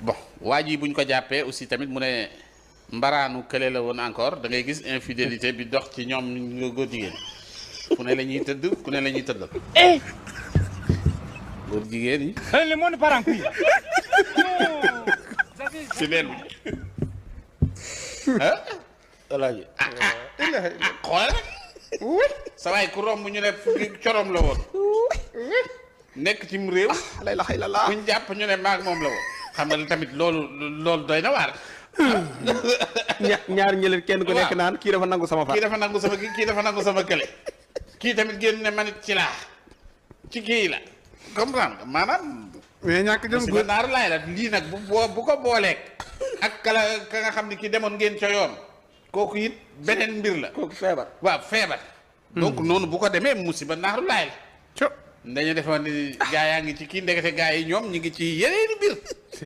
bon waa ji buñ ko jàppee aussi tamit mu ne mbaraanu kële la woon encore da ngay gis infidélité bi dox ci ñoom nga góor jigéen ku ne la ñuy tëdd ku ne la ñuy tëddal. góor jigéen yi. le monde part en couille. ci leen bi ah. alaaji xoolal sa waay ku romb ñu ne corom la woon nekk ci mu réew. la ilaha illallah. buñ jàpp ñu ne maag moom la woon. xam nga tamit loolu doy na waar. ñaar ñëleen kenn ku nekk naan kii dafa nangu sama fa. kii dafa nangu sama kii dafa nangu sama kële. kii tamit génn ne manit ci laa ci kii la comprendre nga maanaam. mais ñàkk jëm góor naaru laay la lii nag bu ko booleeg ak ka nga xam ne ki demoon ngeen ca yoon kooku it beneen mbir la. kooku feebar. waaw feebar. donc noonu bu ko demee musiba naaru laay la. dañu defoon ni gaa yaa ngi ci kii ndekete gaa yi ñoom ñu ngi ci yeneeni mbir.